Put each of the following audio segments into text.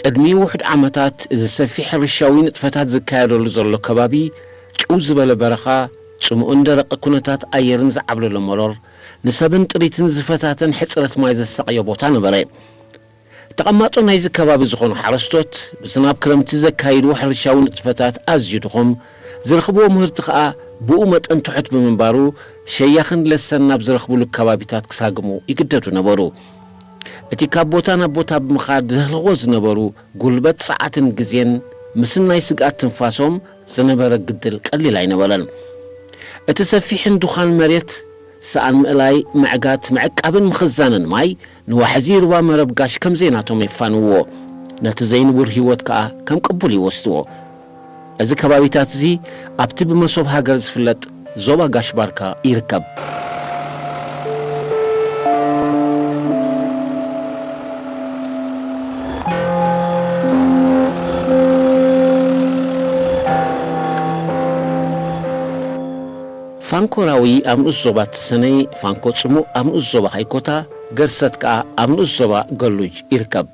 ቅድሚ ውሑድ ዓመታት፣ እዚ ሰፊሕ ሕርሻዊ ንጥፈታት ዝካየደሉ ዘሎ ከባቢ፣ ጭው ዝበለ በረኻ፣ ጽምኡን ደረቕ ኩነታት ኣየርን ዝዓብለሎ መሮር፣ ንሰብን ጥሪትን ዝፈታተን ሕጽረት ማይ ዘሳቕዮ ቦታ ነበረ። ተቐማጦ ናይዚ ከባቢ ዝኾኑ ሓረስቶት፣ ብዝናብ ክረምቲ ዘካይድዎ ሕርሻዊ ንጥፈታት ኣዝዩ ድኹም፣ ዝረኽብዎ ምህርቲ ኸኣ ብኡ መጠን ትሑት ብምንባሩ፣ ሸያኽን ለሰን ናብ ዝረኽብሉ ከባቢታት ክሳግሙ ይግደዱ ነበሩ። እቲ ካብ ቦታ ናብ ቦታ ብምኻድ ዘህልኽዎ ዝነበሩ ጉልበት፣ ጸዓትን ግዜን፣ ምስናይ ስግኣት ትንፋሶም ዝነበረ ግድል ቀሊል ኣይነበረን። እቲ ሰፊሕን ድዃን መሬት፣ ሰኣን ምእላይ፣ ምዕጋት፣ ምዕቃብን ምኽዛንን ማይ፣ ንዋሕዚ ሩባ መረብ ጋሽ ከም ዘይናቶም የፋንውዎ፣ ነቲ ዘይንቡር ህይወት ከኣ ከም ቅቡል ይወስድዎ። እዚ ከባቢታት እዚ ኣብቲ ብመሶብ ሃገር ዝፍለጥ ዞባ ጋሽ ባርካ ይርከብ። ፋንኮ ራዊ ኣብ ንኡስ ዞባ ተሰነይ፣ ፋንኮ ጽሙእ ኣብ ንኡስ ዞባ ካይኮታ፣ ገርሰት ከኣ ኣብ ንኡስ ዞባ ገሉጅ ይርከብ።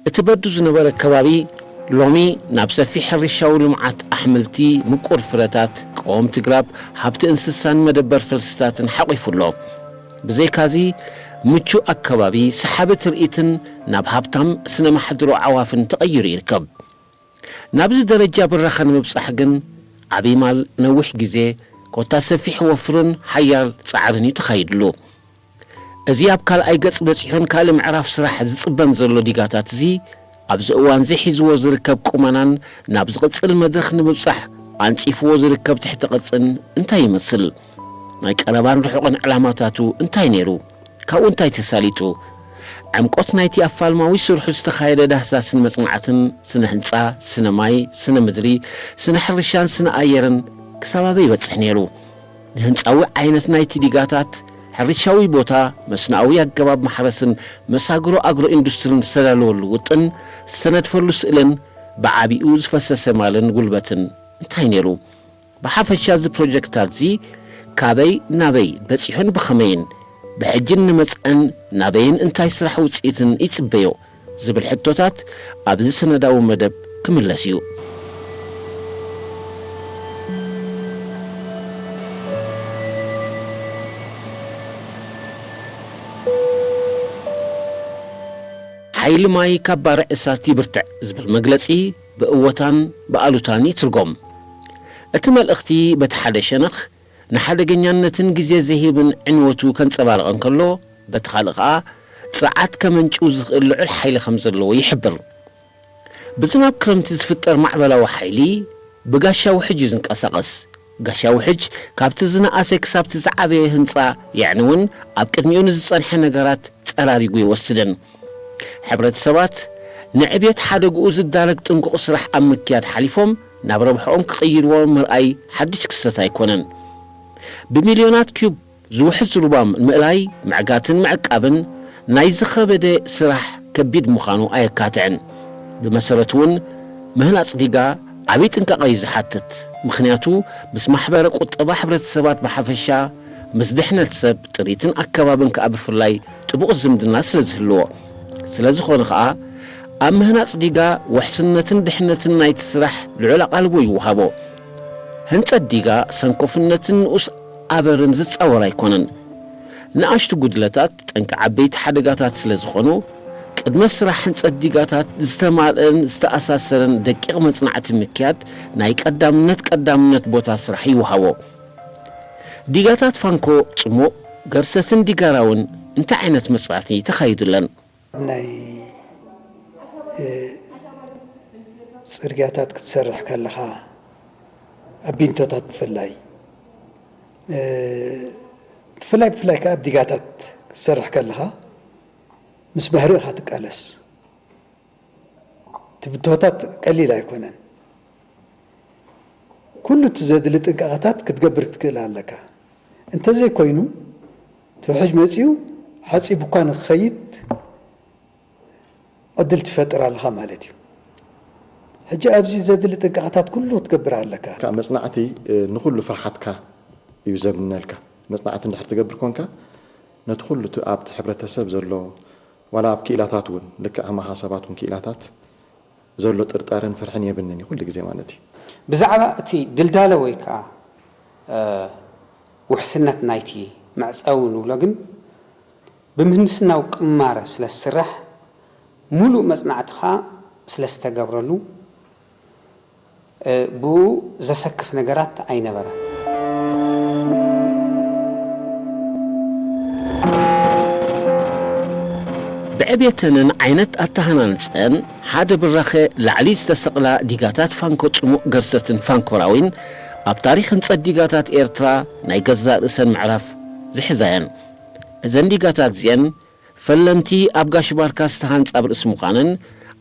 እቲ በዱ ዝነበረ ከባቢ ሎሚ ናብ ሰፊሕ ሕርሻዊ ልምዓት፣ ኣሕምልቲ፣ ምቁር ፍረታት፣ ቀወምቲ ግራብ፣ ሃብቲ እንስሳን መደበር ፈልስታትን ሓቒፉ ኣሎ። ብዘይካዚ፣ ምቹእ ኣከባቢ፣ ሰሓቢ ትርኢትን ናብ ሃብታም ስነ ማሕድሮ ኣዕዋፍን ተቐይሩ ይርከብ። ናብዚ ደረጃ ብራኸ ንምብጻሕ ግን፣ ዓቢ ማል፣ ነዊሕ ግዜ፣ ኮታ ሰፊሕ ወፍርን ሓያል ጻዕርን እዩ ተኻይድሉ። እዚ ኣብ ካልኣይ ገጽ በጺሑን ካልእ ምዕራፍ ስራሕ ዝጽበን ዘሎ ዲጋታት እዚ፣ ኣብዚ እዋንዚ ሒዝዎ ዝርከብ ቁመናን ናብ ዝቕጽል መድረኽ ንምብጻሕ ኣንጺፍዎ ዝርከብ ትሕተ ቅርጽን እንታይ ይመስል? ናይ ቀረባን ርሑቕን ዕላማታቱ እንታይ ነይሩ? ካብኡ እንታይ ተሳሊጡ? ዕምቆት ናይቲ ኣፋልማዊ ስርሑ ዝተኻየደ ዳህሳስን መጽናዕትን፣ ስነ ህንጻ፣ ስነ ማይ፣ ስነ ምድሪ፣ ስነ ሕርሻን ስነ ኣየርን ክሳብ ኣበይ ይበጽሕ ነይሩ? ንህንጻዊ ዓይነት ናይቲ ዲጋታት፣ ሕርሻዊ ቦታ፣ መስኖኣዊ ኣገባብ ማሕረስን መሳግሮ ኣግሮ ኢንዱስትሪን ዝተዳለወሉ ውጥን፣ ዝተነድፈሉ ስእልን ብዓቢኡ ዝፈሰሰ ማልን ጉልበትን እንታይ ነይሩ? ብሓፈሻ እዚ ፕሮጀክትታት እዚ ካበይ ናበይ በጺሑን ብኸመይን፣ ብሕጅን ንመጻእን ናበይን እንታይ ስራሕ ውጽኢትን ይጽበዮ? ዝብል ሕቶታት ኣብዚ ሰነዳዊ መደብ ክምለስ እዩ። ሓይሊ ማይ ካብ ባርዕ እሳት ይብርትዕ ዝብል መግለጺ ብእወታን ብኣሉታን ይትርጎም። እቲ መልእኽቲ በቲ ሓደ ሸነኽ ንሓደገኛነትን ግዜ ዘሂብን ዕንወቱ ከንጸባርቕ እንከሎ፣ በቲ ካልእ ኸኣ ጸዓት ከመንጭው ዝኽእል ልዑል ሓይሊ ከም ዘለዎ ይሕብር። ብዝናብ ክረምቲ ዝፍጠር ማዕበላዊ ሓይሊ ብጋሻ ውሕጅ እዩ ዝንቀሳቐስ። ጋሻ ውሕጅ ካብቲ ዝነኣሰ ክሳብቲ ዝዓበየ ህንጻ፣ ያዕኒ እውን ኣብ ቅድሚኡ ንዝጸንሐ ነገራት ጸራሪጉ ይወስደን። ሕብረተሰባት ንዕብየት ሓደግኡ ዝዳረግ ጥንቁቕ ስራሕ ኣብ ምክያድ ሓሊፎም ናብ ረብሕኦም ክቕይርዎ ምርኣይ ሓድሽ ክስተት ኣይኮነን። ብሚልዮናት ኪዩብ ዝውሕዝ ሩባ ምእላይ፣ ምዕጋትን ምዕቃብን ናይ ዝኸበደ ስራሕ ከቢድ ምዃኑ ኣየካትዕን። ብመሰረቱ እውን ምህናጽ ዲጋ ዓብዪ ጥንቃቐ እዩ ዝሓትት። ምኽንያቱ ምስ ማሕበረ ቁጠባ ሕብረተሰባት ብሓፈሻ፣ ምስ ድሕነት ሰብ፣ ጥሪትን ኣከባብን ከኣ ብፍላይ ጥቡቕ ዝምድና ስለ ዝህልዎ። ስለ ዝኾነ ኸኣ ኣብ ምህናጽ ዲጋ ውሕስነትን ድሕነትን ናይቲ ስራሕ ልዑል ኣቓልቦ ይወሃቦ። ህንጸት ዲጋ ሰንኮፍነትን ንኡስ ኣበርን ዝጻወር ኣይኮነን። ንኣሽቱ ጉድለታት ጠንቂ ዓበይቲ ሓደጋታት ስለ ዝኾኑ፣ ቅድመ ስራሕ ህንጸት ዲጋታት ዝተማልአን ዝተኣሳሰረን ደቂቕ መጽናዕቲ ምክያድ ናይ ቀዳምነት ቀዳምነት ቦታ ስራሕ ይወሃቦ። ዲጋታት ፋንኮ ጽሙቕ፣ ገርሰትን ዲጋራውን እንታይ ዓይነት መጽናዕቲ ተኻይዱለን? ናይ ጽርግያታት ክትሰርሕ ከለኻ፣ ኣብ ቢንቶታት ብፍላይ፣ ብፍላይ ብፍላይ ከኣ ኣብ ዲጋታት ክትሰርሕ ከለኻ፣ ምስ ባህሪ ኢኻ ትቃለስ። እቲ ብድሆታት ቀሊል ኣይኮነን። ኩሉ እቲ ዘድሊ ጥንቃቐታት ክትገብር ክትክእል ኣለካ። እንተዘይኮይኑ፣ እቲ ውሕጅ መጺኡ ሓጺቡ እኳ ንክኸይድ ዕድል ትፈጥር ኣለኻ ማለት እዩ። ሕጂ ኣብዚ ዘድሊ ጥንቃቐታት ኩሉ ክትገብር ኣለካ። ካብ መጽናዕቲ፣ እ፣ ንኹሉ ፍርሓትካ እዩ ዘምነልካ። መጽናዕቲ እንድሕር ትገብር ኮንካ፣ ነቲ ኩሉ እቲ ኣብቲ ሕብረተሰብ ዘሎ፣ ዋላ ኣብ ክኢላታት እውን፣ ልክዕ ከማኻ ሰባት እውን ክኢላታት ዘሎ ጥርጣረን ፍርሕን የብንን እዩ ኩሉ ግዜ ማለት እዩ። ብዛዕባ እቲ ድልዳለ ወይ ከኣ፣ እ፣ ውሕስነት ናይቲ መዕጸዊ ንብሎ ግን፣ ብምህንድስናዊ ቅማረ ስለ ዝስራሕ፣ ምሉእ መጽናዕቲ ኸኣ ስለ ዝተገብረሉ፣ እ፣ ብኡ ዘሰክፍ ነገራት ኣይነበረን። ብዕብየተንን ዓይነት ኣተሃናንጸን ሓደ ብራኸ ላዕሊ ዝተሰቕላ ዲጋታት ፋንኮ ጽሙቕ ገርሰትን ፋንኮራዊን ኣብ ታሪኽ ህንጸት ዲጋታት ኤርትራ ናይ ገዛእ ርእሰን ምዕራፍ ዝሕዛ እየን። እዘን ዲጋታት እዚአን ፈለምቲ ኣብ ጋሽ ባርካ ዝተሃንጻ ኣብ ርእሲ ምዃነን፣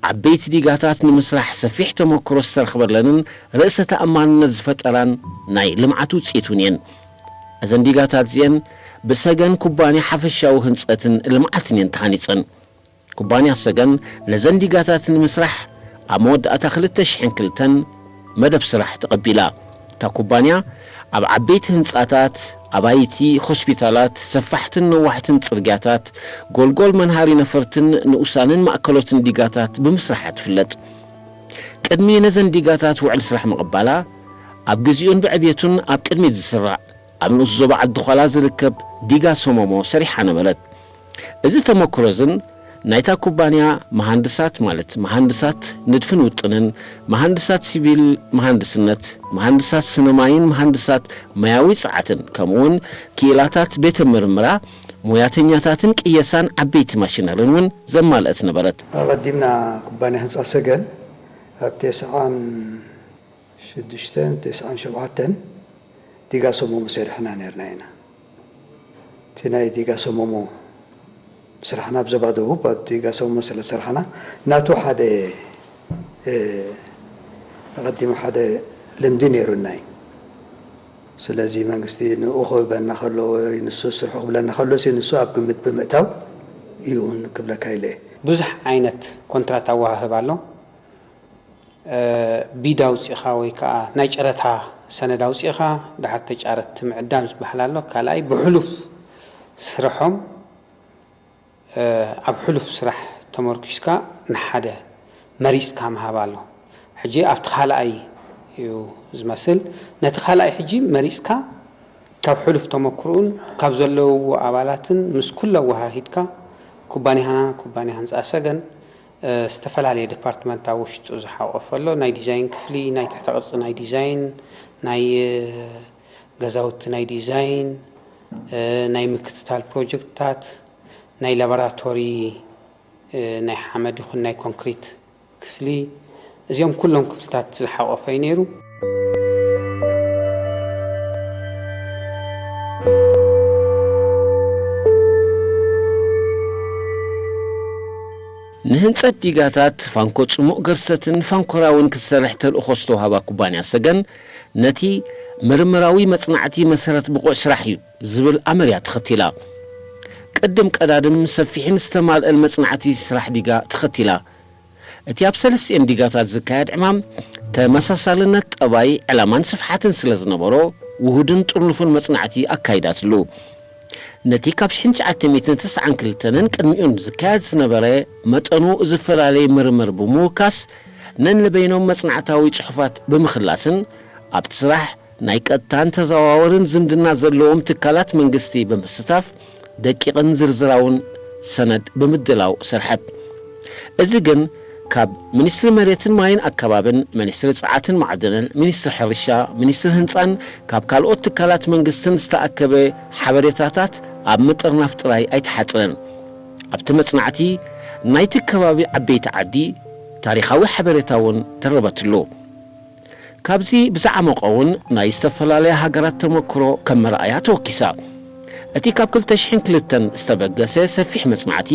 ዓበይቲ ዲጋታት ንምስራሕ ሰፊሕ ተመክሮ ዝተረኽበለንን ርእሰ ተኣማንነት ዝፈጠራን ናይ ልምዓት ውጽኢት እውን እየን። እዘን ዲጋታት እዚአን ብሰገን ኩባንያ ሓፈሻዊ ህንጸትን ልምዓትን እየን ተሃኒጸን። ኩባንያ ሰገን ነዘን ዲጋታት ንምስራሕ ኣብ መወዳእታ ክልተ ሽሕን ክልተን መደብ ስራሕ ተቐቢላ። እታ ኩባንያ ኣብ ዓበይቲ ህንጻታት፣ ኣባይቲ፣ ሆስፒታላት፣ ሰፋሕትን ነዋሕትን ጽርግያታት፣ ጎልጎል መንሃሪ ነፈርትን ንኡሳንን ማእከሎትን ዲጋታት ብምስራሓ ትፍለጥ። ቅድሚ ነዘን ዲጋታት ውዕል ስራሕ ምቕባላ፣ ኣብ ግዚኡን ብዕብየቱን ኣብ ቅድሚት ዝስራዕ ኣብ ንኡስ ዞባ ዓዲ ዃላ ዝርከብ ዲጋ ሶሞሞ ሰሪሓ ነበረት። እዚ ተመክሮ እዝን ናይታ ኩባንያ መሃንድሳት፣ ማለት መሃንድሳት ንድፍን ውጥንን፣ መሃንድሳት ሲቪል መሃንድስነት፣ መሃንድሳት ስነ ማይን መሃንድሳት ማያዊ ጸዓትን፣ ከምኡውን ክኢላታት ቤተ ምርምራ፣ ሞያተኛታትን ቅየሳን ዓበይቲ ማሽነርን እውን ዘማልአት ነበረት። ኣቐዲምና ኩባንያ ህንጻ ሰገን ኣብ ተስዓን ሽዱሽተን ተስዓን ሸውዓተን ዲጋ ሶሞሞ ሰሪሕና ነርና ኢና። እቲ ናይ ዲጋ ሶሞሞ ስራሕና ኣብ ዞባ ደቡብ ኣብ ዲጋ ሶሞሞ ስለ ዝሰራሕና ናቱ ሓደ፣ እ፣ ኣቐዲሙ ሓደ ልምዲ ነይሩና እዩ። ስለዚ መንግስቲ ንኡ ክህበና ከሎ ወይ ንሱ ስርሑ ክብለና ከሎ ሲ ንሱ ኣብ ግምት ብምእታው እዩ እውን ክብለካ ኢለ እየ። ብዙሕ ዓይነት ኮንትራት ኣወሃህባ ኣሎ። እ፣ ቢድ ኣውጺእኻ ወይ ከኣ ናይ ጨረታ ሰነድ ኣውጺእኻ፣ ደሓር ተጫረትቲ ምዕዳም ዝበሃል ኣሎ። ካልኣይ፣ ብሕሉፍ ስርሖም፣ እ፣ ኣብ ሕሉፍ ስራሕ ተመርኪስካ ንሓደ መሪጽካ ምሃብ ኣሎ። ሕጂ ኣብቲ ካልኣይ እዩ ዝመስል። ነቲ ካልኣይ ሕጂ መሪጽካ ካብ ሕሉፍ ተመክሮኡን ካብ ዘለውዎ ኣባላትን ምስ ኩሉ ኣወሃሂድካ፣ ኩባንያና፣ ኩባንያ ህንጻ ሰገን፣ እ፣ ዝተፈላለየ ዲፓርትመንት ኣብ ውሽጡ ዝሓቆፈ ኣሎ። ናይ ዲዛይን ክፍሊ፣ ናይ ትሕተ ቅርጺ ናይ ዲዛይን፣ ናይ፣ እ፣ ገዛውቲ ናይ ዲዛይን፣ እ፣ ናይ ምክትታል ፕሮጀክትታት፣ ናይ ላቦራቶሪ፣ እ፣ ናይ ሓመድ ይኹን ናይ ኮንክሪት ክፍሊ፣ እዚኦም ኩሎም ክፍልታት ዝሓቆፈ እዩ ነይሩ። ንህንጸት ዲጋታት ፋንኮ ጽሙቕ ገርሰትን ፋንኮራውን ክትሰርሕ ተልእኾ ዝተዋህባ ኩባንያ ሰገን፣ ነቲ ምርምራዊ መጽናዕቲ መሰረት ብቑዕ ስራሕ እዩ ዝብል ኣመር እያ ተኸቲላ። ቅድም ቀዳድም ሰፊሕን ዝተማልአን መጽናዕቲ ስራሕ ዲጋ ተኸቲላ። እቲ ኣብ ሰለስቲኤን ዲጋታት ዝካየድ ዕማም ተመሳሳልነት ጠባይ፣ ዕላማን ስፍሓትን ስለ ዝነበሮ፣ ውሁድን ጥርኑፍን መጽናዕቲ ኣካይዳትሉ። ነቲ ካብ ሽሕን ትሽዓተ ሚእትን ተስዓን ክልተን ቅድሚኡን ዝካየድ ዝነበረ መጠኑ ዝፈላለየ ምርምር ብምውካስ፣ ነንበይኖም መጽናዕታዊ ጽሑፋት ብምኽላስን ኣብቲ ስራሕ ናይ ቀጥታን ተዘዋዋርን ዝምድና ዘለዎም ትካላት መንግስቲ ብምስታፍ ደቂቕን ዝርዝራውን ሰነድ ብምድላው ሰርሐት። እዚ ግን ካብ ሚኒስትሪ መሬትን ማይን ኣከባብን፣ ሚኒስትሪ ጸዓትን ማዕድንን፣ ሚኒስትሪ ሕርሻ፣ ሚኒስትሪ ህንጻን ካብ ካልኦት ትካላት መንግስትን ዝተኣከበ ሓበሬታታት ኣብ ምጥርናፍ ጥራይ ኣይተሓጽረን። ኣብቲ መጽናዕቲ ናይቲ ከባቢ ዓበይቲ ዓዲ፣ ታሪኻዊ ሓበሬታ እውን ደረበትሉ። ካብዚ ብዝዓመቖ እውን ናይ ዝተፈላለያ ሃገራት ተመክሮ ከም መርኣያ ተወኪሳ። እቲ ካብ ክልተ ሽሕን ክልተን ዝተበገሰ ሰፊሕ መጽናዕቲ፣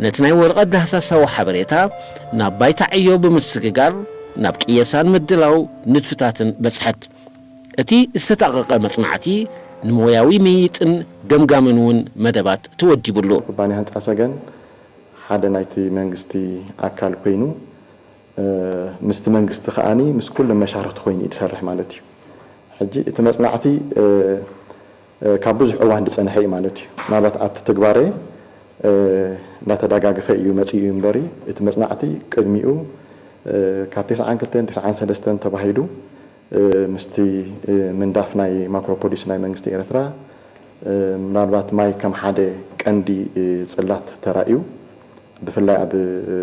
ነቲ ናይ ወረቐት ዳህሳሳዊ ሓበሬታ ናብ ባይታ ዕዮ ብምስግጋር፣ ናብ ቅየሳን ምድላው ንድፍታትን በጽሐት። እቲ ዝተጣቐቐ መጽናዕቲ ንሞያዊ ምይይጥን ገምጋምን እውን መደባት ተወዲቡሉ። ኩባንያ ህንፃ ሰገን ሓደ ናይቲ መንግስቲ ኣካል ኮይኑ፣ እ፣ ምስቲ መንግስቲ ከኣኒ ምስ ኩሎም መሻርክቲ ኮይኑ እዩ ዝሰርሕ ማለት እዩ። ሕጂ እቲ መጽናዕቲ፣ እ፣ እ፣ ካብ ብዙሕ እዋን ዝጸንሐ እዩ ማለት እዩ። ምናልባት ኣብቲ ትግባረ፣ እ፣ እንዳተደጋገፈ እዩ መጺኡ እዩ እምበሪ፣ እቲ መጽናዕቲ ቅድሚኡ፣ እ፣ ካብ ተስዓን ክልተን ተስዓን ሰለስተን ተባሂሉ፣ እ፣ ምስቲ፣ እ፣ ምንዳፍ ናይ ማክሮፖሊስ ናይ መንግስቲ ኤርትራ፣ እ፣ ምናልባት ማይ ከም ሓደ ቀንዲ፣ እ፣ ጽላት ተራእዩ፣ ብፍላይ ኣብ፣ እ፣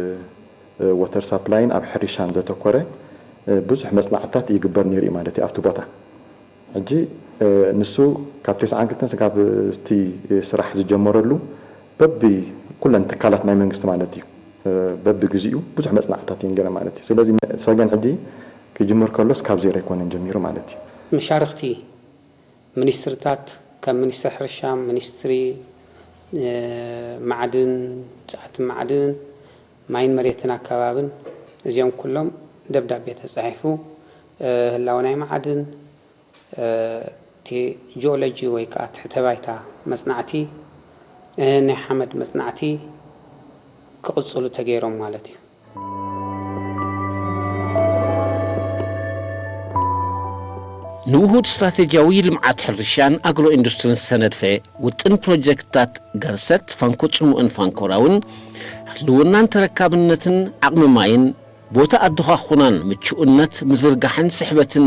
እ፣ ወተር ሳፕላይን ኣብ ሕርሻን ዘተኮረ፣ እ፣ ብዙሕ መጽናዕትታት ይግበር ነይሩ እዩ ማለት እዩ ኣብቲ ቦታ። ሕጂ፣ እ፣ ንሱ ካብ ተስዓን ክልተን ስጋብ እቲ ስራሕ ዝጀመረሉ በቢ ኩለን ትካላት ናይ መንግስቲ ማለት እዩ፣ እ፣ በቢ ግዚኡ ብዙሕ መጽናዕትታት እየን ገይረን ማለት እዩ። ስለዚ ሰገን ሕጂ ክጅምር ከሎስ ካብ ዜሮ ኣይኮነን ጀሚሩ ማለት እዩ። መሻርኽቲ ሚኒስትርታት፣ ከም ሚኒስትሪ ሕርሻ፣ ሚኒስትሪ፣ እ፣ ማዕድን፣ ጸዓትን ማዕድንን፣ ማይን መሬትን ኣከባብን፣ እዚኦም ኩሎም ደብዳቤ ተጻሒፉ፣ እ፣ ህላወ ናይ ማዕድን፣ እ፣ እቲ ጂኦሎጂ ወይ ከኣ ትሕተ ባይታ መጽናዕቲ፣ እ፣ ናይ ሓመድ መጽናዕቲ ክቕጽሉ ተገይሮም ማለት እዩ። ንውሁድ ስትራቴጂያዊ ልምዓት ሕርሻን ኣግሮ ኢንዱስትሪን ዝተነድፈ ውጥን ፕሮጀክትታት ገርሰት ፋንኮ ጽሙእን ፋንኮራውን ህልውናን ተረካብነትን ዓቕሚ ማይን ቦታ ኣደኻኹናን ምቹእነት ምዝርጋሕን ስሕበትን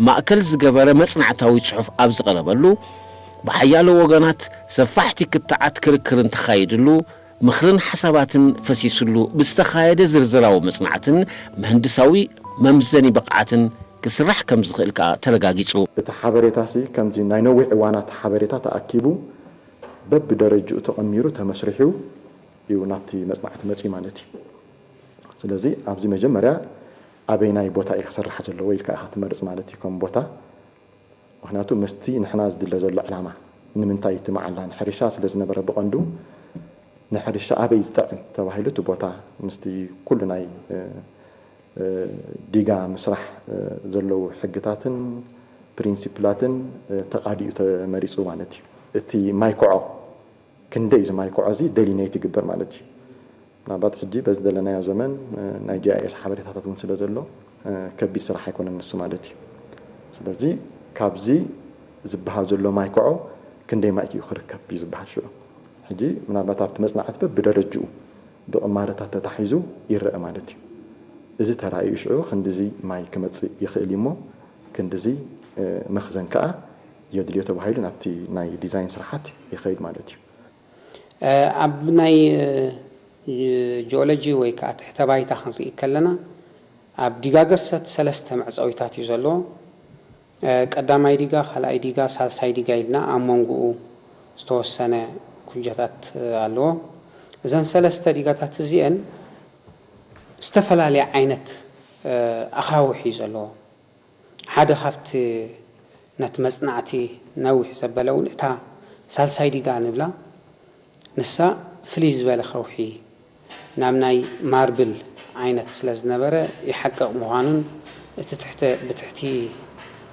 ማእከል ዝገበረ መጽናዕታዊ ጽሑፍ ኣብ ዝቐረበሉ፣ ብሓያሎ ወገናት ሰፋሕቲ ክትዓት ክርክርን ተኻይድሉ፣ ምኽርን ሓሳባትን ፈሲስሉ ብዝተኻየደ ዝርዝራዊ መጽናዕትን ምህንድሳዊ መምዘኒ ብቕዓትን ክስራሕ ከም ዝኽእል ከኣ ተረጋጊጹ። እቲ ሓበሬታሲ ከምዚ ናይ ነዊሕ እዋናት ሓበሬታ ተኣኪቡ በብደረጅኡ ተቐሚሩ ተመስሪሑ እዩ ናብቲ መጽናዕቲ መጺኡ ማለት እዩ። ስለዚ ኣብዚ መጀመርያ ኣበይናይ ቦታ እዩ ክስራሕ ዘለዎ ኢልካ ኢኻ ትመርጽ ማለት እዩ ከም ቦታ። ምኽንያቱ ምስቲ ንሕና ዝድለ ዘሎ ዕላማ ንምንታይ እቲ መዓላ ንሕርሻ ስለ ዝነበረ ብቐንዱ ንሕርሻ ኣበይ ዝጥዕም ተባሂሉ እቲ ቦታ ምስቲ ኩሉ ናይ፣ እ፣ እ፣ ዲጋ ምስራሕ፣ እ፣ ዘለዉ ሕግታትን ፕሪንሲፕላትን፣ እ፣ ተቓዲኡ ተመሪጹ ማለት እዩ። እቲ ማይ ኮዖ ክንደይ እዚ ማይ ኮዖ እዚ ደሊኔት ይግበር ማለት እዩ። ምናልባት ሕጂ በዚ ዘለናዮ ዘመን፣ እ፣ ናይ ጂ ኣይ ኤስ ሓበሬታታት እውን ስለ ዘሎ፣ እ፣ ከቢድ ስራሕ ኣይኮነን ንሱ ማለት እዩ። ስለዚ ካብዚ ዝበሃል ዘሎ ማይ ኮዖ ክንደይ ማይ እዩ ክርከብ እዩ ዝበሃል ሽዑ። ሕጂ ምናልባት ኣብቲ መጽናዕቲ በብደረጅኡ ብቕማረታት ተታሒዙ ይረአ ማለት እዩ። እዚ ተራእዩ ሽዑ ክንድዚ ማይ ክመጽእ ይኽእል እዩ እሞ ክንድዚ፣ እ፣ መኽዘን ከኣ የድልዮ ተባሂሉ ናብቲ ናይ ዲዛይን ስራሓት ይኸይድ ማለት እዩ። እ፣ ኣብ ናይ፣ እ፣ ጂኦሎጂ ወይ ከኣ ትሕተ ባይታ ክንርኢ ከለና ኣብ ዲጋ ገርሰት ሰለስተ መዕጸዊታት እዩ ዘለዎ። እ፣ ቀዳማይ ዲጋ፣ ካልኣይ ዲጋ፣ ሳልሳይ ዲጋ ኢልና ኣብ መንጎኡ ዝተወሰነ ኩጀታት፣ እ፣ ኣለዎ። እዘን ሰለስተ ዲጋታት እዚአን ዝተፈላለየ ዓይነት፣ እ፣ ኣኻውሕ እዩ ዘለዎ። ሓደ ካብቲ ነቲ መጽናዕቲ ነዊሕ ዘበለ እውን እታ ሳልሳይ ዲጋ ንብላ፣ ንሳ ፍልይ ዝበለ ከውሒ ናብ ናይ ማርብል ዓይነት ስለ ዝነበረ ይሓቅቕ ምዃኑን እቲ ትሕተ-፣ ብትሕቲ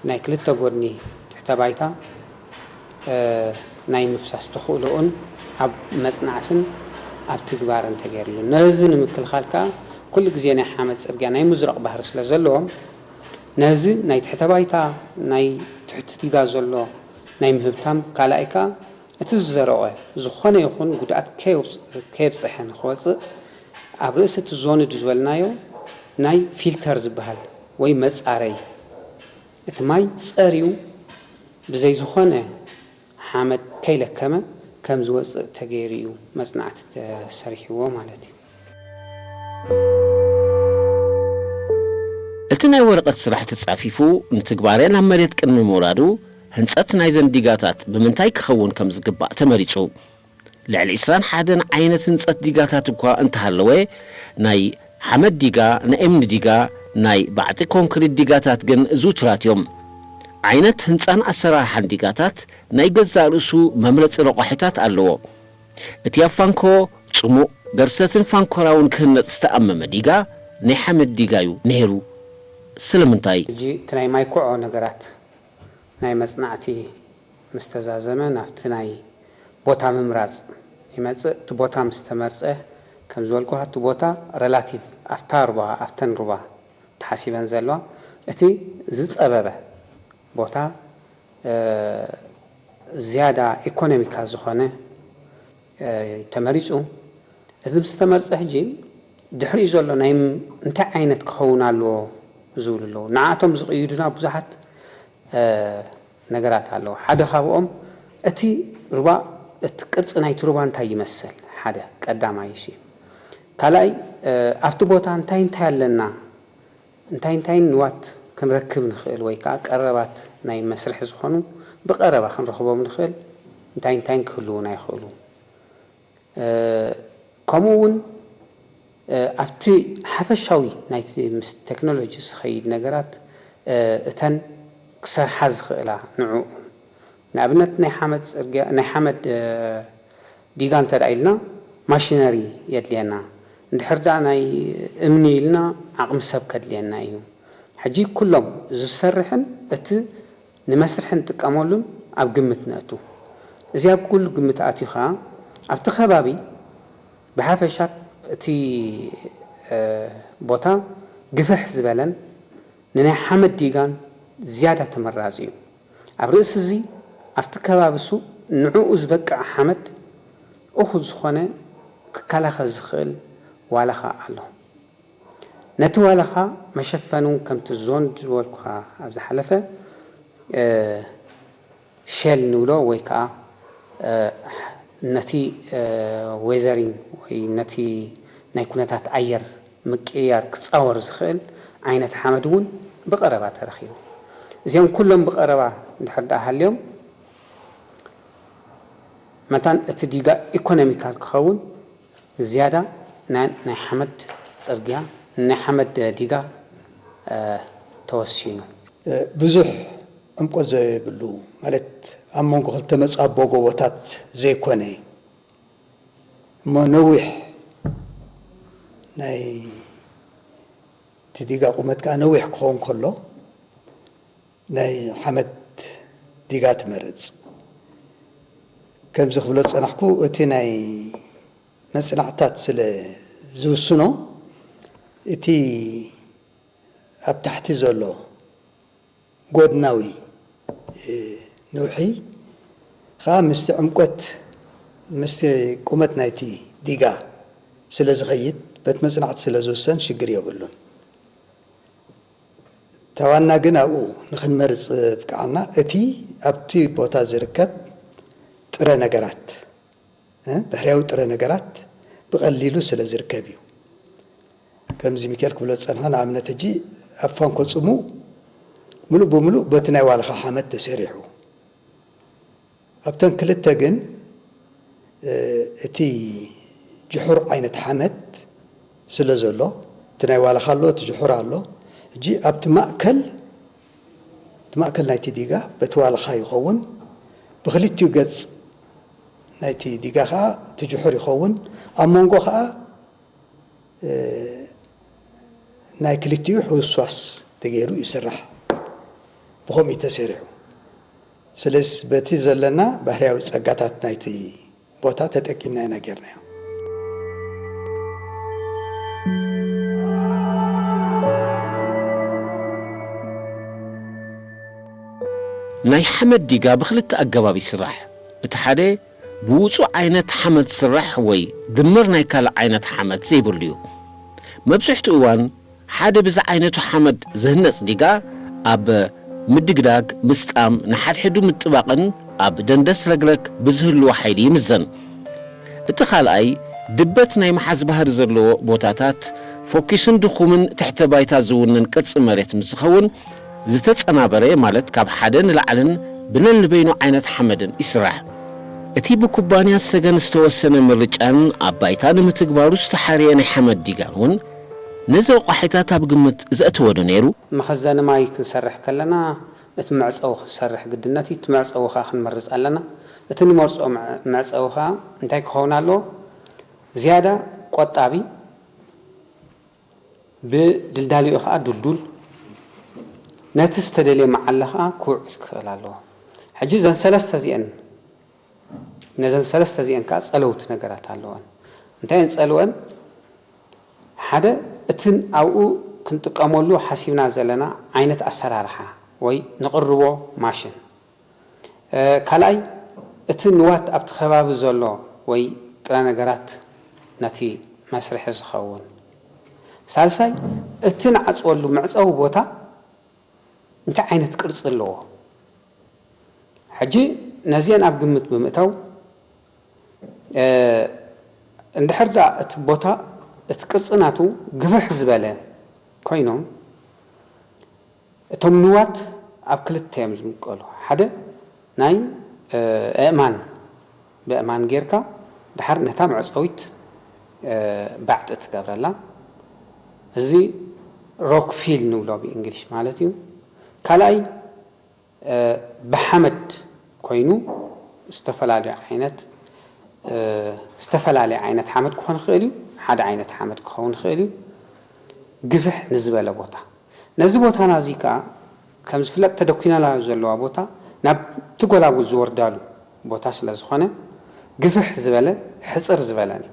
ናይ ክልተ ጎድኒ ትሕተ ባይታ፣ እ፣ ናይ ምፍሳስ ተኽእሎኡን ኣብ መጽናዕትን ኣብ ትግባርን ተገይርሉ። ነዚ ንምክልኻል ከኣ ኩሉ ግዜ ናይ ሓመድ ጽርግያ ናይ ምዝራቕ ባህሪ ስለ ዘለዎም፣ ነዚ ናይ ትሕተ ባይታ ናይ ትሕቲ ዲጋ ዘሎ ናይ ምህብታም፣ ካልኣይ ከኣ እቲ ዝዘረቐ ዝኾነ ይኹን ጉድኣት ከየውጽ-፣ ከየብጽሐ ንኽወጽእ ኣብ ርእሲ እቲ ዞንድ ዝበልናዮ ናይ ፊልተር ዝበሃል ወይ መጻረይ፣ እቲ ማይ ጸርዩ ብዘይ ዝኾነ ሓመድ ከይለከመ ከም ዝወጽእ ተገይሩ እዩ መጽናዕቲ ተሰሪሕዎ ማለት እዩ። እቲ ናይ ወረቐት ስራሕ ተጻፊፉ ንትግባረ ናብ መሬት ቅድሚ ምውራዱ፣ ህንጸት ናይዘን ዲጋታት ብምንታይ ክኸውን ከም ዝግባእ ተመሪጹ። ልዕሊ ዕስራን ሓደን ዓይነት ህንጸት ዲጋታት እኳ እንተሃለወ፣ ናይ ሓመድ ዲጋ፣ ናይ እምኒ ዲጋ፣ ናይ ባዕጢ ኮንክሪት ዲጋታት ግን ዝውቱራት እዮም። ዓይነት ህንጻን ኣሰራርሓን ዲጋታት ናይ ገዛእ ርእሱ መምረጺ ረቋሒታት ኣለዎ። እቲ ኣብ ፋንኮ ጽሙቕ፣ ገርሰትን ፋንኮራውን ክህነጽ ዝተኣመመ ዲጋ ናይ ሓመድ ዲጋ እዩ ነይሩ። ስለምንታይ? ሕጂ እቲ ናይ ማይኩዖ ነገራት ናይ መጽናዕቲ ምስ ተዛዘመ ናብቲ ናይ ቦታ ምምራጽ ይመጽእ። እቲ ቦታ ምስ ተመርጸ፣ ከም ዝበልኩኻ፣ እቲ ቦታ ሬላቲቭ ኣብታ ሩባ፣ ኣብተን ሩባ ተሓሲበን ዘለዋ፣ እቲ ዝጸበበ ቦታ፣ እ፣ ዝያዳ ኢኮኖሚካል ዝኾነ፣ እ፣ ተመሪጹ። እዚ ምስ ተመርጸ፣ ሕጂ ድሕሪኡ ዘሎ ናይ ም-፣ እንታይ ዓይነት ክኸውን ኣለዎ ዝብሉ ኣለዉ። ንዓቶም ዝቕይዱና ብዙሓት፣ እ፣ ነገራት ኣለዉ። ሓደ ካብኦም፣ እቲ ሩባ፣ እቲ ቅርጺ ናይቲ ሩባ እንታይ ይመስል? ሓደ ቀዳማይ እሺ። ካልኣይ፣ እ፣ ኣብቲ ቦታ እንታይ እንታይ ኣለና? እንታይ እንታይን ንዋት ክንረክብ ንኽእል ወይ ከዓ ቀረባት ናይ መስርሒ ዝኾኑ ብቐረባ ክንረኽቦም ንኽእል እንታይ እንታይን ክህልዉና ይኽእሉ? እ፣ ከምኡ እውን፣ እ፣ ኣብቲ ሓፈሻዊ ናይቲ ምስ ቴክኖሎጂ ዝኸይድ ነገራት፣ እ፣ እተን ክሰርሓ ዝኽእላ ንዕኡ ንኣብነት ናይ ሓመድ ጽርግያ፣ ናይ ሓመድ፣ እ፣ ዲጋ እንተ ደኣ ኢልና ማሽነሪ የድልየና። እንድሕር ደኣ ናይ እምኒ ኢልና ዓቕሚ ሰብ ከድልየና እዩ። ሕጂ ኩሎም ዝሰርሕን እቲ ንመስርሒ እንጥቀመሉን ኣብ ግምት ነእቱ። እዚ ኣብ ኩሉ ግምት ኣትዩ ኸኣ ኣብቲ ከባቢ ብሓፈሻ እቲ፣ እ፣ ቦታ ግፍሕ ዝበለን ንናይ ሓመድ ዲጋን ዝያዳ ተመራጺ እዩ። ኣብ ርእሲ እዚ ኣብቲ ከባቢ እሱ ንዕኡ ዝበቅዕ ሓመድ እኹል ዝኾነ ክከላኸል ዝኽእል ዋላኻ ኣሎ። ነቲ ዋላኻ መሸፈኒ እውን ከምቲ ዞን ዝበልኩኻ ኣብ ዝሓለፈ፣ እ፣ ሼል ንብሎ ወይ ከዓ፣ እ፣ ነቲ፣ እ፣ ዌዘሪን ወይ ነቲ ናይ ኩነታት ኣየር ምቅይያር ክጻወር ዝኽእል ዓይነት ሓመድ እውን ብቐረባ ተረኺቡ። እዚኦም ኩሎም ብቐረባ እንድሕር ደኣ ሃልዮም፣ መታን እቲ ዲጋ ኢኮኖሚካል ክኸውን ዝያዳ ናይ፣ ናይ ሓመድ ጽርግያ፣ ናይ ሓመድ ዲጋ፣ እ፣ ተወሲኑ። እ፣ ብዙሕ ዕምቆት ዘይብሉ፣ ማለት ኣብ መንጎ ክልተ መጻቦ ጎቦታት ዘይኮነ፣ እሞ ነዊሕ ናይ እቲ ዲጋ ቁመት ከኣ ነዊሕ ክኸውን ከሎ፣ ናይ ሓመድ ዲጋ ትመርጽ። ከምዚ ክብሎ ዝጸናሕኩ፣ እቲ ናይ መጽናዕታት ስለ ዝውስኖ፣ እቲ ኣብ ታሕቲ ዘሎ ጎድናዊ፣ እ፣ ንውሒ ኸኣ ምስቲ ዕምቆት፣ ምስቲ ቁመት ናይቲ ዲጋ ስለ ዝኸይድ፣ በቲ መጽናዕቲ ስለ ዝውሰን ሽግር የብሉን። እታ ዋና ግን ኣብኡ ንኽንመርጽ ዘብቅዓና እቲ ኣብቲ ቦታ ዝርከብ ጥረ ነገራት፣ እ፣ ባህርያዊ ጥረ ነገራት ብቐሊሉ ስለ ዝርከብ እዩ። ከምዚ ሚካኤል ክብሎ ዝጸንሐ፣ ንኣብነት ሕጂ ኣብ ፋንኮ ጽሙ ምሉእ ብምሉእ በቲ ናይ ዋልኻ ሓመድ ተሰሪሑ። ኣብተን ክልተ ግን፣ እ፣ እቲ ጅሑር ዓይነት ሓመድ ስለ ዘሎ፣ እቲ ናይ ዋልኻ ኣሎ፣ እቲ ጅሑር ኣሎ። ሕጂ ኣብቲ ማእከል፣ እቲ ማእከል ናይቲ ዲጋ በቲ ዋልኻ ይኸውን፣ ብኽልቲኡ ገጽ ናይቲ ዲጋ ኸኣ እቲ ጅሑር ይኸውን፣ ኣብ መንጎ ኸኣ፣ እ፣ ናይ ክልቲኡ ሕውስዋስ ተገይሩ ይስራሕ። ብኸምኡ እዩ ተሰሪሑ። ስለዚ በቲ ዘለና ባህርያዊ ጸጋታት ናይቲ ቦታ ተጠቂምና ኢና ጌርናዮ። ናይ ሓመድ ዲጋ ብኽልተ ኣገባብ ይስራሕ። እቲ ሓደ ብውጹእ ዓይነት ሓመድ ዝስራሕ ወይ ድምር ናይ ካልእ ዓይነት ሓመድ ዘይብሉ እዩ። መብዝሕትኡ እዋን ሓደ ብዚ ዓይነቱ ሓመድ ዝህነጽ ዲጋ ኣብ ምድግዳግ፣ ምስጣም፣ ንሓድሕዱ ምጥባቕን ኣብ ደንደስ ረግረግ ብዝህልዎ ሓይሊ ይምዘን። እቲ ካልኣይ ድበት ናይ ምሓዝ ባህሪ ዘለዎ ቦታታት ፎኪስን ድኹምን ትሕተ ባይታ ዝውንን ቅርጺ መሬት ምስ ዝኸውን ዝተጸናበረ፣ ማለት ካብ ሓደ ንላዕልን ብነንበይኑ ዓይነት ሓመድን ይስራሕ። እቲ ብኩባንያ ሰገን ዝተወሰነ ምርጫን ኣብ ባይታ ንምትግባሩ ዝተሓርየ ናይ ሓመድ ዲጋን እውን ነዚ ረቋሒታት ኣብ ግምት ዘእተወ ዶ ነይሩ? መኸዘኒ ማይ ክንሰርሕ ከለና እቲ መዕፀዊ ክንሰርሕ ግድነት እዩ። እቲ መዕፀዊ ከዓ ክንመርፅ ኣለና። እቲ ንመርፅኦ መዕፀዊ ከዓ እንታይ ክኸውን ኣለዎ? ዝያዳ ቆጣቢ፣ ብድልዳሊኡ ከዓ ዱልዱል፣ ነቲ ዝተደልየ መዓላ ከዓ ክውዕል ክኽእል ኣለዎ። ሕጂ እዘን ሰለስተ እዚአን ነዘን ሰለስተ እዚአን ከዓ ፀለውቲ ነገራት ኣለወን። እንታይ እየን ፀልወን? ሓደ፣ እቲ ኣብኡ ክንጥቀመሉ ሓሲብና ዘለና ዓይነት ኣሰራርሓ ወይ ንቕርቦ ማሽን። ካልኣይ፣ እቲ ንዋት ኣብቲ ከባቢ ዘሎ ወይ ጥረ ነገራት ነቲ መስርሒ ዝኸውን። ሳልሳይ፣ እቲ ንዓፅወሉ መዕፀዊ ቦታ እንታይ ዓይነት ቅርፂ ኣለዎ? ሕጂ ነዚአን ኣብ ግምት ብምእታው፣ እንድሕር ደኣ እቲ ቦታ እቲ ቅርፂ ናቱ ግፍሕ ዝበለ ኮይኖም፣ እቶም ንዋት ኣብ ክልተ እዮም ዝምቀሉ። ሓደ ናይ ኣእማን፣ ብኣእማን ጌርካ ድሓር ነታ መዕፀዊት ባዕጢ ትገብረላ። እዚ ሮክ ፊል ንብሎ ብእንግሊሽ ማለት እዩ። ካልኣይ ብሓመድ ኮይኑ ዝተፈላለዩ ዓይነት ዝተፈላለየ ዓይነት ሓመድ ክኾን ይኽእል እዩ። ሓደ ዓይነት ሓመድ ክኸውን ይኽእል እዩ። ግፍሕ ንዝበለ ቦታ፣ ነዚ ቦታና እዚ ከዓ ከም ዝፍለጥ ተደኲናላ ዘለዋ ቦታ ናብቲ ጎላጉል ዝወርዳሉ ቦታ ስለ ዝኾነ ግፍሕ ዝበለ ሕፅር ዝበለን እዩ።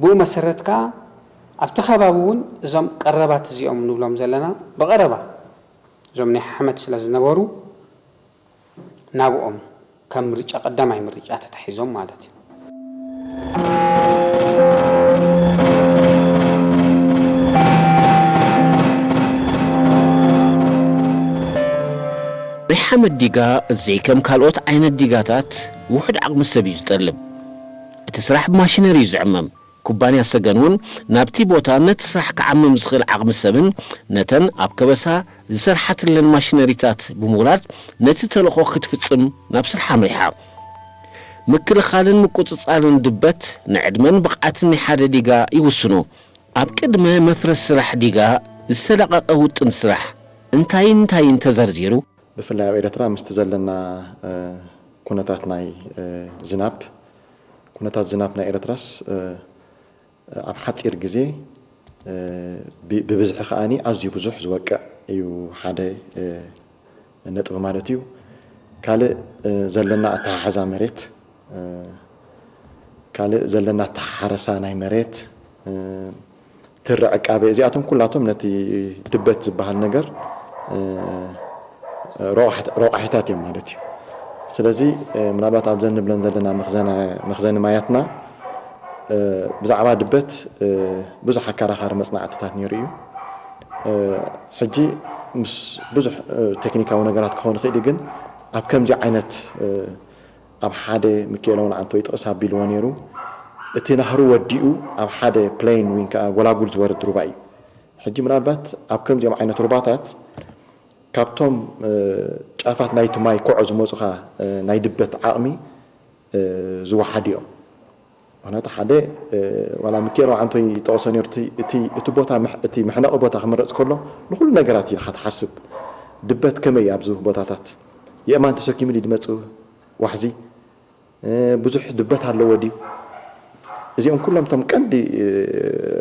ብኡ መሰረት ከዓ ኣብቲ ከባቢ እውን እዞም ቀረባት እዚኦም ንብሎም ዘለና ብቐረባ እዞም ናይ ሓመድ ስለ ዝነበሩ ናብኦም ከም ምርጫ ቀዳማይ ምርጫ ተታሒዞም ማለት እዩ። ናይ ሓመድ ዲጋ እዚ ከም ካልኦት ዓይነት ዲጋታት ውሑድ ዓቕሚ ሰብ እዩ ዝጠልብ። እቲ ስራሕ ብማሽነሪ እዩ ዝዕመም። ኩባንያ ሰገን እውን ናብቲ ቦታ ነቲ ስራሕ ክዓምም ዝኽእል ዓቕሚ ሰብን ነተን ኣብ ከበሳ ዝሰርሓትለን ማሽነሪታት ብምውላድ ነቲ ተልእኾ ክትፍጽም ናብ ስርሓ ኣምሪሓ። ምክልኻልን ምቁጽጻርን ድበት ንዕድመን ብቕዓትን ናይ ሓደ ዲጋ ይውስኑ። ኣብ ቅድመ መፍረስ ስራሕ ዲጋ ዝተለቐቐ ውጥን ስራሕ እንታይን እንታይን ተዘርዚሩ? ብፍላይ ኣብ ኤረትራ ምስቲ ዘለና ኩነታት ናይ ዝናብ ኩነታት ዝናብ ናይ ኤረትራስ ኣብ ሓጺር ግዜ ብብዝሒ ከኣ ኣዝዩ ብዙሕ ዝወቅዕ እዩ ሓደ ነጥቢ ማለት እዩ። ካልእ ዘለና ኣተሓሕዛ መሬት ካልእ ዘለና ኣተሓሕረሳ ናይ መሬት ትሪ ዕቃበ እዚኣቶም ኩላቶም ነቲ ድበት ዝበሃል ነገር ረቋሒታት እዮም ማለት እዩ። ስለዚ ምናልባት ኣብዘን ንብለን ዘለና መኽዘኒ ማያትና ብዛዕባ ድበት ብዙሕ ኣከራኻሪ መፅናዕትታት ነይሩ እዩ። ሕጂ ምስ ብዙሕ ቴክኒካዊ ነገራት ክኸውን ይኽእል እዩ፣ ግን ኣብ ከምዚ ዓይነት ኣብ ሓደ ምክኤለ እውን ዓንቶይ ጥቕስ ኣቢልዎ ነይሩ። እቲ ናህሩ ወዲኡ ኣብ ሓደ ፕሌን ወይ ከዓ ጎላጉል ዝወርድ ሩባ እዩ። ሕጂ ምናልባት ኣብ ከምዚኦም ዓይነት ሩባታት ካብቶም ጫፋት ናይቲ ማይ ኮዖ ዝመፁኻ ናይ ድበት ዓቕሚ ዝወሓዱ እዮም። ምክንያቱ ሓደ ዋላ ምክኤል ዓንቶይ ጠቕሶ ነይሩ እቲ ቦታ እቲ መሕነቒ ቦታ ክምረፅ ከሎ ንኩሉ ነገራት ኢልካ ትሓስብ። ድበት ከመይ እዩ ኣብዚ ቦታታት የእማን ተሰኪሙ ድመፅ ዋሕዚ ብዙሕ ድበት ኣለዎ ድዩ? እዚኦም ኩሎም እቶም ቀንዲ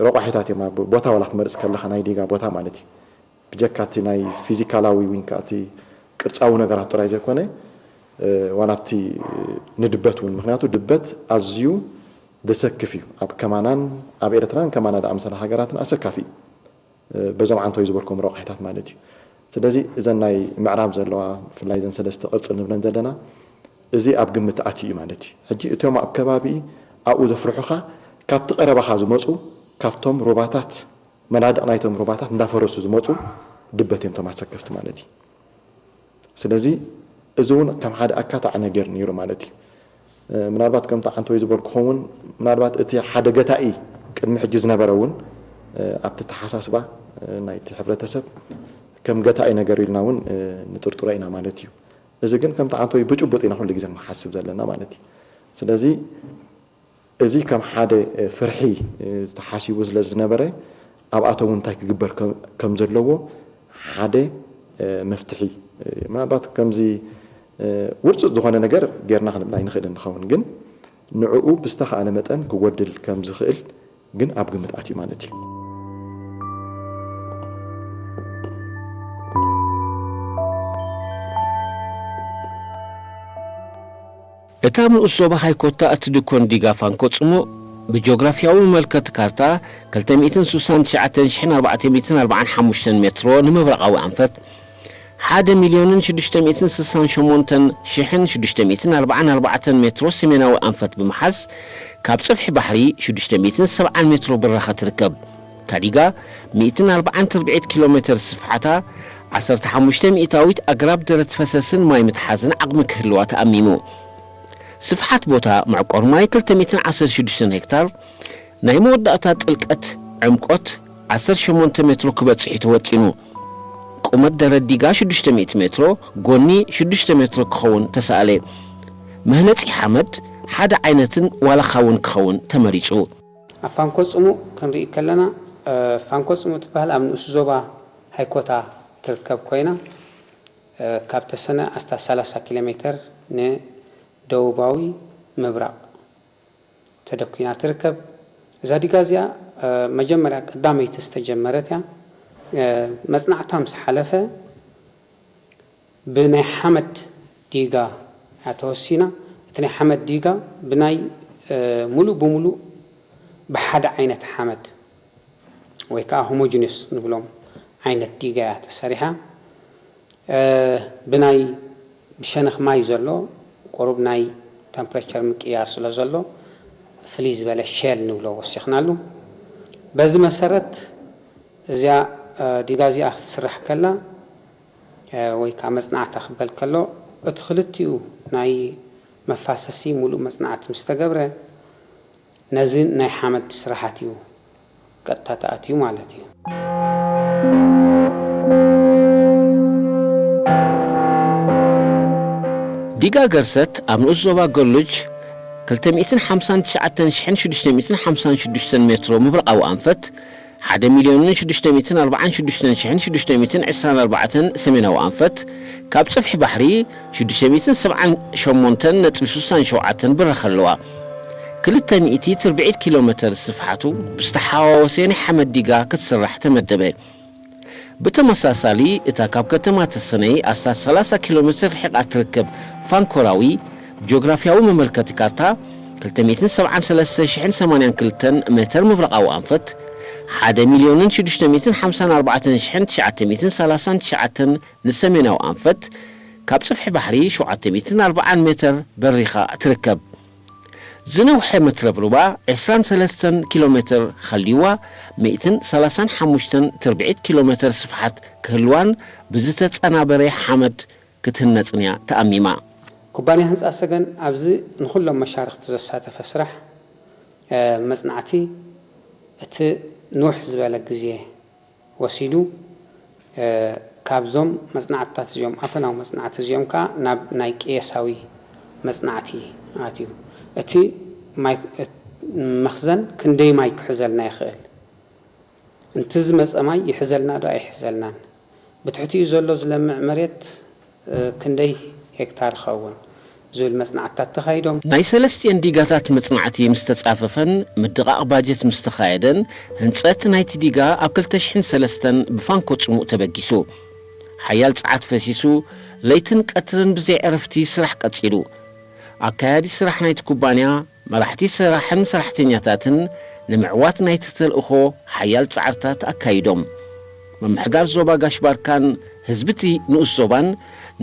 ረቋሒታት እዮም ኣብ ቦታ ዋላ ክትመርፅ ከለካ ናይ ዲጋ ቦታ ማለት እዩ። ብጀካ እቲ ናይ ፊዚካላዊ ወይ ከዓ እቲ ቅርፃዊ ነገራት ጥራይ ዘይኮነ ዋላ ኣብቲ ንድበት እውን ምክንያቱ ድበት ኣዝዩ ዘሰክፍ እዩ ኣብ ከማናን ኣብ ኤርትራን ከማና ዝኣመሰላ ሃገራትን ኣሰካፊ እዩ። በዞም ዓንቶይ ዝበልኩም ረቋሒታት ማለት እዩ። ስለዚ እዘን ናይ ምዕራብ ዘለዋ ብፍላይ እዘን ሰለስተ ቅርፂ ንብለን ዘለና እዚ ኣብ ግምት ኣትዩ እዩ ማለት እዩ። ሕጂ እቶም ኣብ ከባቢ ኣብኡ ዘፍርሑኻ ካብቲ ቀረባኻ ዝመፁ ካብቶም ሩባታት መናድቕ ናይቶም ሩባታት እንዳፈረሱ ዝመፁ ድበት እዮም እቶም ኣሰከፍቲ ማለት እዩ። ስለዚ እዚ እውን ከም ሓደ ኣካታዒ ነገር ነይሩ ማለት እዩ። ምናልባት ከምቲ ዓንቶይ ዝበልኩኹም እውን ምናልባት እቲ ሓደ ገታኢ ቅድሚ ሕጂ ዝነበረ እውን ኣብቲ ተሓሳስባ ናይቲ ሕብረተሰብ ከም ገታኢ ነገር ኢልና እውን ንጥርጥሮ ኢና ማለት እዩ። እዚ ግን ከምቲ ዓንቶይ ብጭቡጥ ኢና ኩሉ ግዜ ንሓስብ ዘለና ማለት እዩ። ስለዚ እዚ ከም ሓደ ፍርሒ ተሓሲቡ ስለ ዝነበረ ኣብኣቶም እውን እንታይ ክግበር ከም ዘለዎ ሓደ መፍትሒ፣ ምናልባት ከምዚ ውርፁፅ ዝኾነ ነገር ጌርና ክንብል ኣይንኽእልን ንኸውን፣ ግን ንዕኡ ብዝተኻእለ መጠን ክጎድል ከም ዝኽእል ግን ኣብ ግምት ኣትዩ ማለት እዩ። እታ ኣብ ንኡስ ዞባ ሃይኮታ እትድኮን ዲጋ ፋንኮ ጽሙእ፣ ብጂኦግራፍያዊ መመልከቲ ካርታ ክልተ ሚእትን ስሳን ትሽዓተን ሽሕን ኣርባዕተ ሚእትን ኣርባዓን ሓሙሽተን ሜትሮ ንምብራቓዊ ኣንፈት፣ ሓደ ሚልዮንን ሽዱሽተ ሚእትን ስሳን ሸሞንተን ሽሕን ሽዱሽተ ሚእትን ኣርባዓን ኣርባዕተን ሜትሮ ሰሜናዊ ኣንፈት ብምሓዝ፣ ካብ ጽፍሒ ባሕሪ ሽዱሽተ ሚእትን ሰብዓን ሜትሮ ብራኸ ትርከብ። እታ ዲጋ ሚእትን ኣርባዓን ትርብዒት ኪሎ ሜተር ስፍሓታ፣ ዓሰርተ ሓሙሽተ ሚእታዊት ኣግራብ ደረት ፈሰስን ማይ ምትሓዝን ዓቕሚ ክህልዋ ተኣሚሙ። ስፍሓት ቦታ መዕቆር ማይ ክልተ ሚእትን ዓሰርተ ሽዱሽተን ሄክታር፣ ናይ መወዳእታ ጥልቀት ዕምቆት ዓሰርተ ሸሞንተ ሜትሮ ክበጽሕ እዩ ተወጢኑ። ቁመት ደረት ዲጋ ሽዱሽተ ሚእቲ ሜትሮ፣ ጎኒ ሽዱሽተ ሜትሮ ክኸውን ተሳእለ። መህነጺ ሓመድ ሓደ ዓይነትን ዋላኻ እውን ክኸውን ተመሪጹ። ኣብ ፋንኮ ጽሙእ ክንርኢ ከለና፣ ፋንኮ ጽሙእ ትበሃል ኣብ ንኡስ ዞባ ሃይኮታ ትርከብ ኮይና፣ ካብ ተሰነ ኣስታት ሰላሳ ኪሎ ሜተር ንደቡባዊ ምብራቕ ተደኲና ትርከብ። እዛ ዲጋ እዚኣ መጀመርያ ቀዳመይቲ ዝተጀመረት እያ። መጽናዕታ ምስ ሓለፈ ብናይ ሓመድ ዲጋ እያ ተወሲና። እቲ ናይ ሓመድ ዲጋ ብናይ ሙሉእ ብሙሉእ ብሓደ ዓይነት ሓመድ ወይ ከዓ ሆሞጂነስ ንብሎም ዓይነት ዲጋ እያ ተሰሪሓ። ብናይ ብሸነኽ ማይ ዘሎ ቁሩብ ናይ ተምፕሬቸር ምቅያር ስለ ዘሎ ፍልይ ዝበለ ሼል ንብሎ ወሲኽናሉ። በዚ መሰረት እዚኣ ዲጋ እዚኣ ክትስራሕ ከላ ወይ ከዓ መፅናዕታ ክበል ከሎ እቲ ክልቲኡ ናይ መፋሰሲ ሙሉእ መፅናዕቲ ምስ ተገብረ ነዚ ናይ ሓመድ ስራሓት እዩ ቀጥታ ተኣትዩ ማለት እዩ። ዲጋ ገርሰት ኣብ ንኡስ ዞባ ገሉጅ ክልተ ሚእትን ሓምሳን ትሽዓተን ሽሕን ሽዱሽተ ሚእትን ሓምሳን ሽዱሽተን ሜትሮ ምብራቓዊ ኣንፈት፣ ሓደ ሚልዮንን ሽዱሽተ ሚእትን ኣርባዓን ሽዱሽተን ሽሕን ሽዱሽተ ሚእትን ዕስራን ኣርባዕተን ሰሜናዊ ኣንፈት፣ ካብ ጽፍሒ ባሕሪ ሽዱሽተ ሚእትን ሰብዓን ሸሞንተን ነጥቢ ስሳን ሸውዓተን ብራኸ ኣለዋ። ክልተ ሚእቲ ትርብዒት ኪሎ ሜተር ስፍሓቱ ብዝተሓዋወሰ ናይ ሓመድ ዲጋ ክትስራሕ ተመደበ። ብተመሳሳሊ፣ እታ ካብ ከተማ ተሰነይ ኣስታት ሰላሳ ኪሎ ሜተር ርሒቓ እትርከብ ፋንኮራዊ ጂኦግራፍያዊ መመልከቲ ካርታ፣ ክልተ ሚእትን ሰብዓን ሰለስተን ሽሕን ሰማንያን ክልተን ሜተር ምብራቓዊ ኣንፈት፣ ሓደ ሚልዮንን ሽዱሽተ ሚእትን ሓምሳን ኣርባዕተን ሽሕን ትሽዓተ ሚእትን ሰላሳን ትሽዓተን ንሰሜናዊ ኣንፈት፣ ካብ ጽፍሒ ባሕሪ ሸውዓተ ሚእትን ኣርባዓን ሜተር በሪኻ ትርከብ። ዝነውሐ መትረብ ሩባ ዕስራን ሰለስተን ኪሎ ሜተር ኸልይዋ፣ ሚእትን ሰላሳን ሓሙሽተን ትርብዒት ኪሎ ሜተር ስፍሓት ክህልዋን ብዝተጸናበረ ሓመድ ክትህነጽን እያ ተኣሚማ። ኩባንያ ህንጻ ሰገን ኣብዚ ንኹሎም መሻርኽቲ ዘሳተፈ ስራሕ መጽናዕቲ እቲ ንውሕ ዝበለ ግዜ ወሲዱ። ካብዞም መጽናዕትታት እዚኦም፣ ኣፈናዊ መጽናዕቲ እዚኦም ከኣ ናብ ናይ ቅየሳዊ መጽናዕቲ ኣትዩ። እቲ ማይ መኽዘን ክንደይ ማይ ክሕዘልና ይኽእል? እንቲ ዝመጸ ማይ ይሕዘልና ዶ ኣይሕዘልናን? ብትሕቲኡ ዘሎ ዝለምዕ መሬት ክንደይ ሄክታር ይኸውን? ዝብል መጽናዕትታት ተኻይዶም። ናይ ሰለስቲኤን ዲጋታት መጽናዕቲ ምስ ተጻፈፈን ምድቓቕ ባጀት ምስ ተኻየደን፣ ህንጸት ናይቲ ዲጋ ኣብ ክልተ ሽሕን ሰለስተን ብፋንኮ ጽሙእ ተበጊሱ። ሓያል ጸዓት ፈሲሱ፣ ለይትን ቀትርን ብዘይ ዕረፍቲ ስራሕ ቀጺሉ። ኣካያዲ ስራሕ ናይቲ ኩባንያ፣ መራሕቲ ስራሕን ሰራሕተኛታትን ንምዕዋት ናይቲ ተልእኾ ሓያል ጻዕርታት ኣካይዶም። ምምሕዳር ዞባ ጋሽ ባርካን ህዝቢ እቲ ንኡስ ዞባን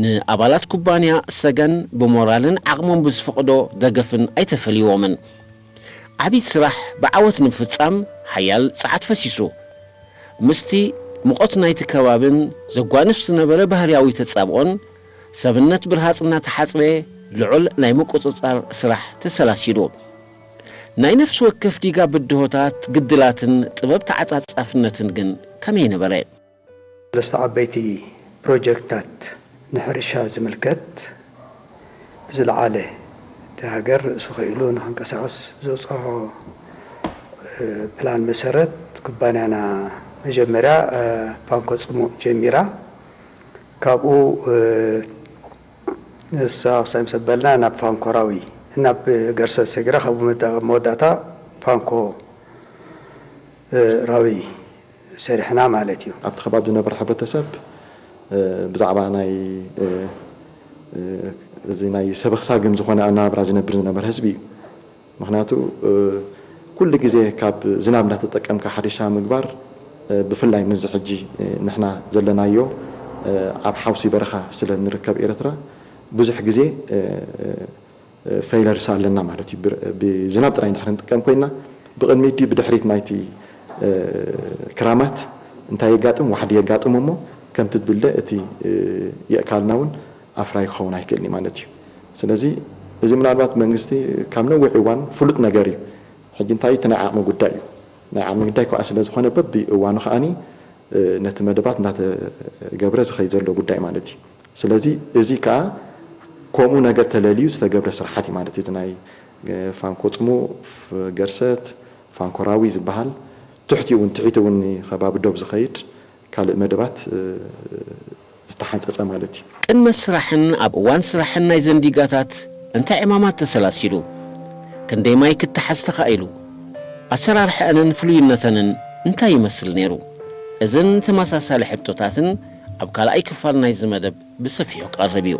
ንኣባላት ኩባንያ ሰገን ብሞራልን ዓቕሞም ብዝፈቕዶ ደገፍን ኣይተፈልይዎምን። ዓቢ ስራሕ ብዓወት ንምፍጻም ሓያል ጸዓት ፈሲሱ። ምስቲ ሙቐት ናይቲ ከባብን ዘጓንፍ ዝነበረ ባህርያዊ ተጻብኦን፣ ሰብነት ብርሃጽ እናተሓጽበ ልዑል ናይ ምቁጽጻር ስራሕ ተሰላሲሉ። ናይ ነፍሲ ወከፍ ዲጋ ብድሆታት፣ ግድላትን ጥበብ ተዓጻጻፍነትን ግን ከመይ ነበረ? ሰለስተ ዓበይቲ ፕሮጀክትታት ንሕርሻ ዝምልከት ብዝለዓለ እቲ ሃገር ርእሱ ክኢሉ ንኽንቀሳቐስ ብዘውፅኦ ፕላን መሰረት ኩባንያና መጀመርያ ፋንኮ ጽሙእ ጀሚራ። ካብኡ ንሳ ክሳይ ምስ ኣበልና ናብ ፋንኮ ራዊ፣ ናብ ገርሰት ሰጊራ፣ ካብኡ መወዳእታ ፋንኮ ራዊ ሰሪሕና ማለት እዩ። ኣብቲ ከባቢ ዝነበረ ሕብረተሰብ ብዛዕባ ናይ እዚ ናይ ሰበኽሳግም ዝኾነ ኣነባብራ ዝነብር ዝነበረ ህዝቢ እዩ። ምኽንያቱ ኩሉ ግዜ ካብ ዝናብ እንዳተጠቀምካ ሕርሻ ምግባር ብፍላይ ምዚ ሕጂ ንሕና ዘለናዮ ኣብ ሓውሲ በረኻ ስለ ንርከብ ኤርትራ ብዙሕ ግዜ failures ኣለና ማለት እዩ። ብዝናብ ጥራይ እንድሕር ንጥቀም ኮይና ብቕድሚት ድዩ ብድሕሪት ናይቲ ክራማት እንታይ የጋጥም ዋሕዲ የጋጥም እሞ ከምቲ ዝድለ እቲ የእካልና እውን ኣፍራይ ክኸውን ኣይክእልን እዩ ማለት እዩ። ስለዚ እዚ ምናልባት መንግስቲ ካብ ነዊሕ እዋን ፍሉጥ ነገር እዩ። ሕጂ እንታይ እቲ ናይ ዓቕሚ ጉዳይ እዩ። ናይ ዓቕሚ ጉዳይ ከኣ ስለ ዝኾነ በቢ እዋኑ ከኣኒ ነቲ መደባት እንዳተገብረ ዝኸይድ ዘሎ ጉዳይ ማለት እዩ። ስለዚ እዚ ከኣ ከምኡ ነገር ተለልዩ ዝተገብረ ስራሓት እዩ ማለት እዩ። እቲ ናይ ፋንኮ ጽሙ፣ ገርሰት፣ ፋንኮራዊ ዝበሃል ትሕቲኡ እውን ትሒቱ እውን ከባቢ ዶብ ዝኸይድ ካልእ መደባት ዝተሓንጸጸ ማለት እዩ። ቅድመ ስራሕን ኣብ እዋን ስራሕን ናይዘን ዲጋታት እንታይ ዕማማት ተሰላሲሉ? ክንደይ ማይ ክተሓዝ ተኻኢሉ? ኣሰራርሐአንን ፍሉይነተንን እንታይ ይመስል ነይሩ? እዝን ተመሳሳሊ ሕቶታትን ኣብ ካልኣይ ክፋል ናይዚ መደብ ብሰፊሑ ክቐርብ እዩ።